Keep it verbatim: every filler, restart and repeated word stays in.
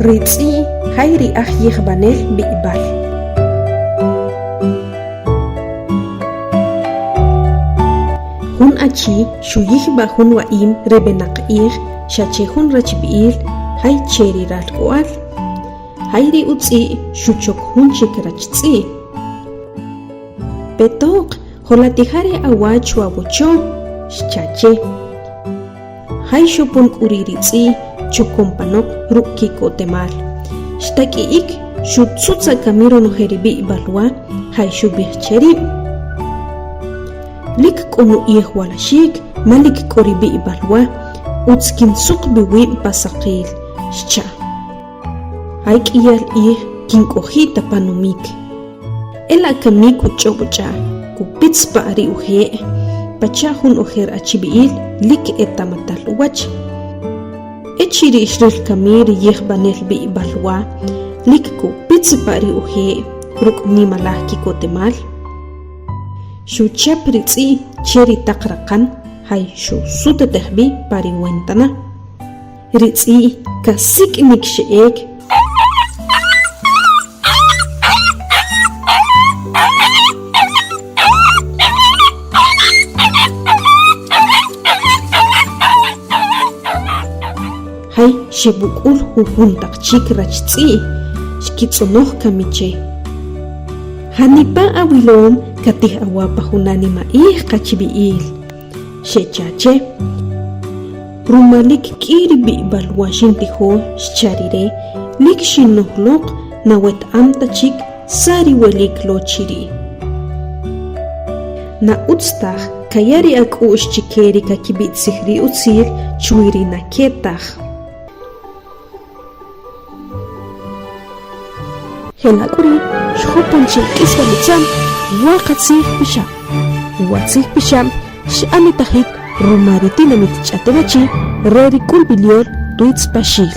Ri tz'i' jay ri aj yijb'anel b'i'b'al. Jun achi xuyijb'a' jun wa'im re b'enaq q'ij xa che jun rachb'i'il jay che ri ralk'o'al. Jay ri utz'i' xuchok jun chik rachtz'i'. Petoq, jolatija ri awa chwa wocho, xcha che. Jay xopon k'u ri' ri tz'i' chokon panoq ruk' kikotemal. Xtak'i'ik, xutzutza' kami ronoje ri b'i'b'al wa, jay xub'ij che rib': Lik k'o nu'ij walaxik, ma lik k'o ri b'i'b'al wa, utz kintzuq b'i wib' pa saqil, xcha'. Jay k'iyal q'ij kink'oji' ta pa numik. E la' kami kuch'ob' ch'a', kupitzpa' ri uje', pacha' jun ojer achib'i'il lik eta'matal uwach. Echiri' xril kami ri yijb'anel b'i'b'al wa, lik kupitzpa' ri uje' ruk' nimalaj kikotemal. Xuchap ri tz'i' che ri taq raqan, jay xusutetej b'i pa ri wentana. Ri tz'i' kasik'inik xe'ek. Jay xeb'uk'ul jujun taq chik rachtz'i', xkitz'onoj kami che: Janipa awilom katij awa pa juna nimaq'ij qachb'i'il? Xecha che. Rumal lik k'i ri b'i'b'al wa xintijo, xcha rire, lik xinnoj loq, na weta'am ta chik sa' ri welik lo chiri'. Na utz taj kaya ri ak'u'x chike ri kakib'i'tzij ri utzil chwi ri na ketaj. Jela' k'u ri' xjopon chi k'isb'al utza'm wa qatzij pixab'. Wa tzij pixab' x'anitajik ruma ri tinamit Ch'a'tem Achi re ri k'ulb'il yol Twitz Paxil.